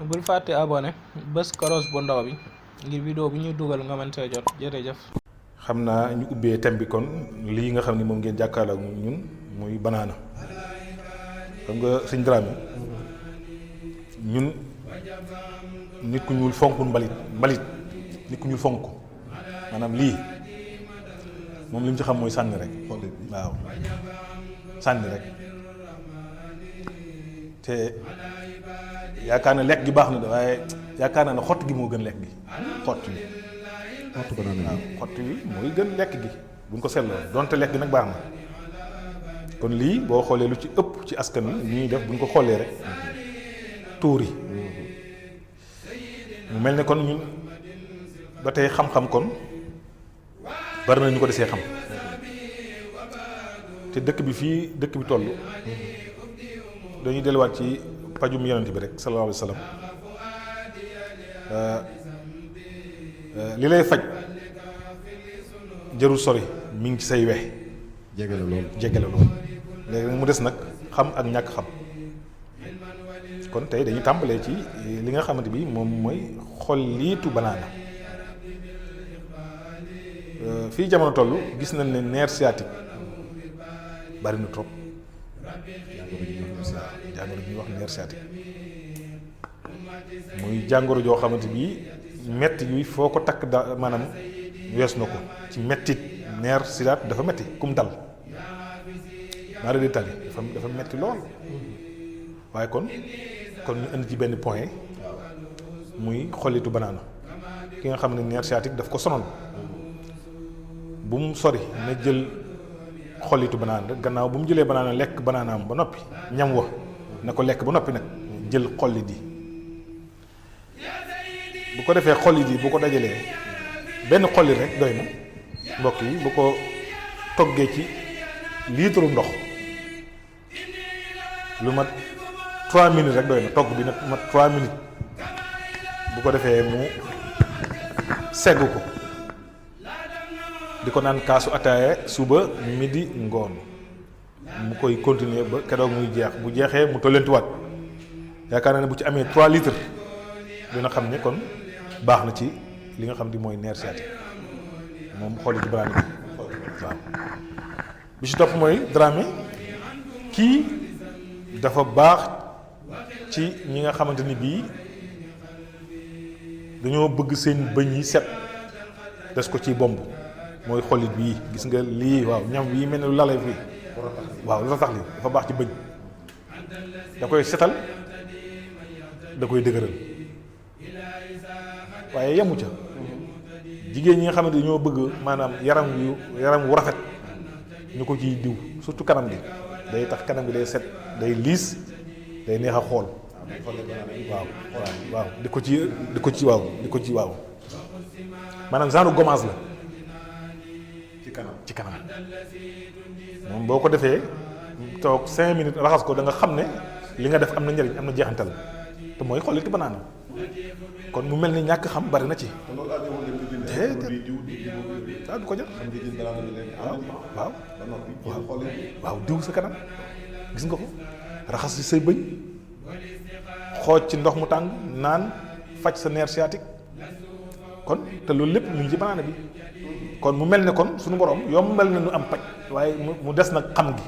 bul fàtte abonné bés koros bu ndaw bi ngir vidéo bi ñuy dugal nga mën see jot jërëjëf. xam naa ñu ubbee thème bi kon lii nga xam ni moom ngeen jàkkaarloo ak ñun muy banaana xam nga sëñ Dramé ñun nit ku ñuul fonk mbalit nit ku ñuul fonk maanaam lii moom li mu ci xam mooy sànni rek waaw sànni rek te yaakaar na lekk gi baax na de waaye yaakaar naa ne xott gi moo gën lekk gi xott bi waaw xott bi mooy gën lekk gi buñ ko seetloo donte lekk gi nag baax na kon lii boo xoolee lu ci ëpp ci askan wi ñuy def buñ ko xoolee rek tuur yi mu mel ne kon ñun ba tey xam-xam kon bari na ñu ko desee xam te dëkk bi fii dëkk bi toll dañuy delluwaat ci pajum yonent bi rek sallallahu alayhi wa sallam li lay faj jarul sori mi ngi ci say wex jege la lool léegi nag mu des nag xam ak ñàkk xam kon tey dañuy tàmbalee ci li nga xamante bi moom mooy xolliitu banaana fii jamono toll gis nañ ne nerf sciatique bari na trop jàngoro bi ñuy wax nerf sciatique muy jàngoro joo xamante bi metti yi foo ko takk da maanaam wees na ko ci mettit nerf sciatique dafa metti kum dal maa de tali dafa metti lool waaye kon ñu indi ci benn point muy xollitu banaana ki nga xam ne nerf sciatique daf ko sonal bu mu sori na jël xollitu banaana rek gannaaw bu mu jëlee banaana lekk banaanaam ba noppi ñam wa na ko lekk ba noppi nag jël xollit yi bu ko defee xollit yi bu ko dajalee benn xollit rek doy na mbokk yi bu ko toggee ci litre ndox lu mat 3 minutes rek doy na togg bi nag mat 3 minutes bu ko defee mu segg ko di ko naan kaasu ataaya suba midi ngoon mu koy continuer ba keroog muy jeex bu jeexee mu tollantiwaat yaakaar naa ne bu ci amee 3 litres dina xam ne kon baax na ci li nga xam di mooy nerf sciatique moom xooli ci banaana bi waaw bi ci topp mooy Dramé kii dafa baax ci ñi nga xamante ni bii dañoo bëgg seen bëñ yi set des ko ci bomb mooy xollit bii gis nga lii waaw ñam bii mel ne lu lalay fii waaw lu tax lii dafa baax ci bëñ da koy setal da koy dëgëral waaye yemu ca jigéen ñi nga xamante ni ñoo bëgg maanaam yaram wu rafet ñu ko ciy diw surtout kanam gi day tax kanam gi day set day liis day neex a xool waaw di ko ci waaw maanaam genre gommage la ci kanam moom boo ko defee toog 5 minutes raxas ko da nga xam ne li nga def am na njëriñ am na jeexantal te mooy xollitu banaana kon mu mel ni ñàkk xam bari na ci. du ko jar. waaw diw sa kanam gis nga ko raxas ci say bëñ xooj ci ndox mu tàng naan faj sa nerf sciatique kon te loolu lépp mu ngi ci banaana bi kon mu mel ne kon suñu borom yombal na nu am paj waaye mu des nag xam gi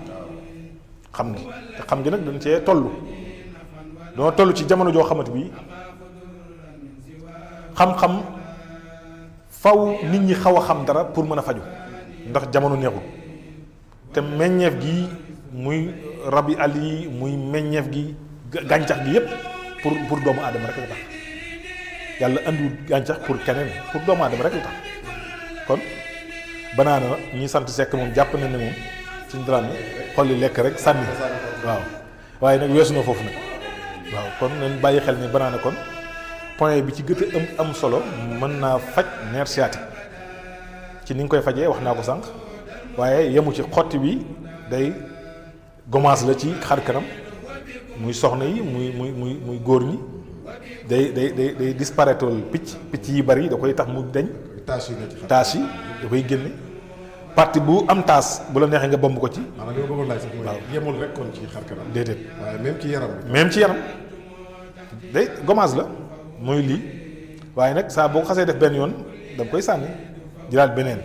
te xam gi nag dañ cee toll ci jamono joo xamante bi xam-xam faw nit ñi xaw a xam dara pour mën a faju ndax jamono neexul te meññeef gi muy rabi àll yi muy meññeef gi gàncax gi yépp pour doomu aadama rek la tax yàlla andiwul gàncax pour keneen pour doomu aadama rek la tax kon banaana ñi sant Seck moom jàpp na ne moom suñu Dramé xolli lekk rek sànni waaw waaye nag weesu na foofu nag waaw kon nañ bàyyi xel ne banaana kon point bi ci gën a am solo mën naa faj nerf sciatique ci ni nga koy fajee wax naa ko sànq waaye yemu ci xotti bi day gommage la ci xar kanam muy soxna yi muy góor ñi day disparaître picc yi bari da koy tax mu deñ taas yi da koy génne partie bu am taas bu la neexee nga bomb ko ci. maanaam li ma bëggoon laaj sax mooy yemul rek kon ci xar kanam. déedéet waaye même ci yaram. même ci yaram day gommage la mooy lii waaye nag saa boo ko xasee def benn yoon da nga koy sànni jëlaat beneen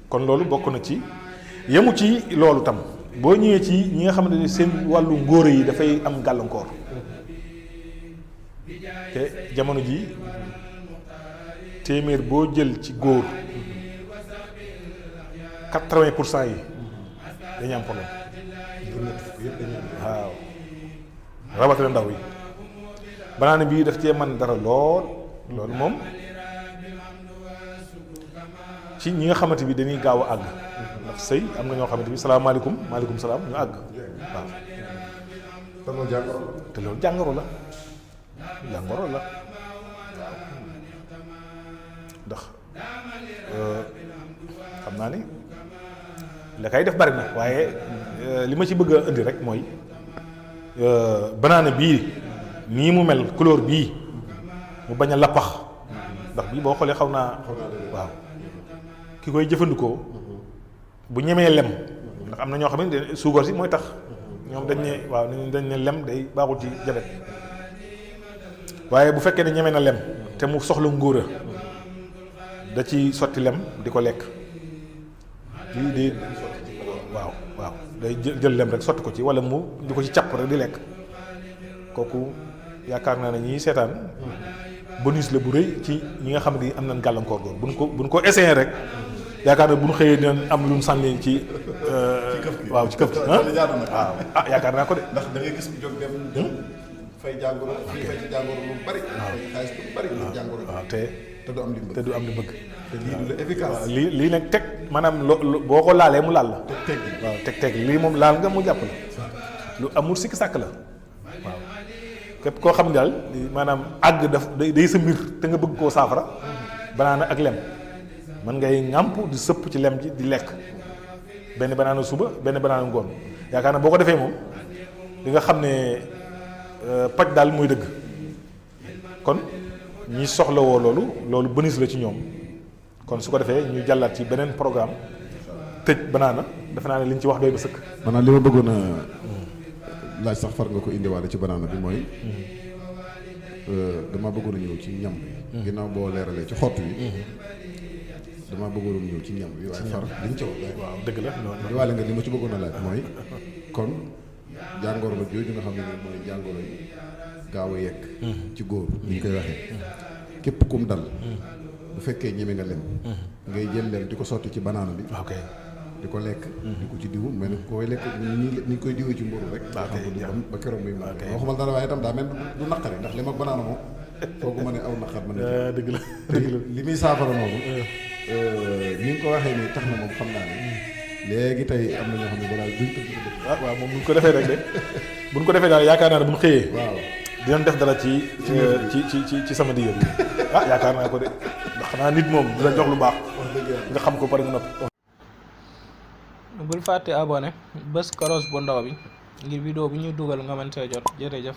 kon loolu bokk na ci yemu ci loolu tam boo ñëwee ci ñi nga xamante ne seen wàllu ngóore yi dafay am gàllankoor te jamono ji téeméer boo jël ci góor 80% yi dañu am problème waaw rawatina ndaw yi banaana bii daf cee man dara lool loolu moom ci ñi nga xamante bi dañuy gaaw a àgg ndax sëy am na ñoo xamante bi salaamaaleykum maaleykum salaam ñu àgg waaw te loolu jàngoro la waaw ndax xam naa ni la kay def bari na waaye li ma ci bëgg a indi rek mooy banaana bii nii mu mel couleur bii mu bañ a lappax ndax bii boo xoolee xaw naa waaw ki koy jëfandikoo bu ñemee lem ndax am na ñoo xam ne suukar si mooy tax ñoom dañ ne waaw dañ ne lem day baaxul ci jabet waaye bu fekkee ne ñeme na lem te mu soxla ngóora da ci sotti lem di ko lekk lii di waaw day jël lem rek sotti ko ci wala mu di ko ci càpp rek di lekk kooku yaakaar naa ne ñii seetaan bonus la bu rëy ci ñi nga xam ne am nañ gàllankoor googu buñ ko essayé rek yaakaar naa bu ñu xëyee dinañ am lu ñu sànni ci waaw ci këf gi waaw yaakaar naa ko de. ndax da ngay gis jóg dem fay jàngoro fay ci jàngoro lu bari. waaw xaalis bu bari lu jàngoro. waaw te du am li bëgg te du am li bëgg. te lii du la efficace. lii nag teg maanaam boo ko laalee mu laal la. teg waaw teg lii moom laal nga mu jàpp la. lu amul sikki sàkk la waaw. képp koo xam ne daal maanaam àgg daf day sa mbir te nga bëgg koo saafara banaana ak lem mën ngay ŋàmp di sëpp ci lem ji di lekk benn banaana suba benn banaana ngoon yaakaar na boo ko defee moom di nga xam ne paj daal mooy dëgg kon ñi soxlawoo loolu bonus la ci ñoom kon su ko defee ñu jàllaat ci beneen programme tëj banaana defe naa ne li ñu ci wax doy ba sëkk. maanaam li ma bëggoon a laaj sax far nga ko indiwaale ci banaana bi mooy dama bëggoon a ñëw ci ñam bi ginnaaw boo leeralee ci xott yi dama bëggoon a ñëw ci ñam bi waaye far liñ ci wax waaw dëgg la diwaale nga li ma ci bëggoon a laaj mooy kon jàngoro la jooju nga xam ne mooy jàngoro yi gaaw a yegg ci góor ni ñu koy waxee képp kum dal bu fekkee ñeme nga lem ngay jël lem di ko sotti ci banaana bi di ko lekk di ko ci diwu mais nag koy lekk ni koy diwee ci mburu rek ba keroog muy ma waxuma dara waaye itam daa mel du naqari ndax lem ak banaana moom foogu ma ne aw naqar ma ne dëgg la li muy saafara noonu ni nga ko waxee nii tax na moom xam naa ne léegi tey am na ñoo xam ne balaa duñ tëdd ko def waaw moom buñ ko defee rek de buñ ko defee daal yaakaar naa ne buñ xëyee waaw dinañ def dara ci sama diggante yaakaar naa ko de ndax xanaa nit moom dina jox lu baax nga xam ko pare nga noppi. bul fàtte abonné bës cloche bu ndaw bi ngir vidéo bu ñuy dugal nga mën see jot jërëjëf.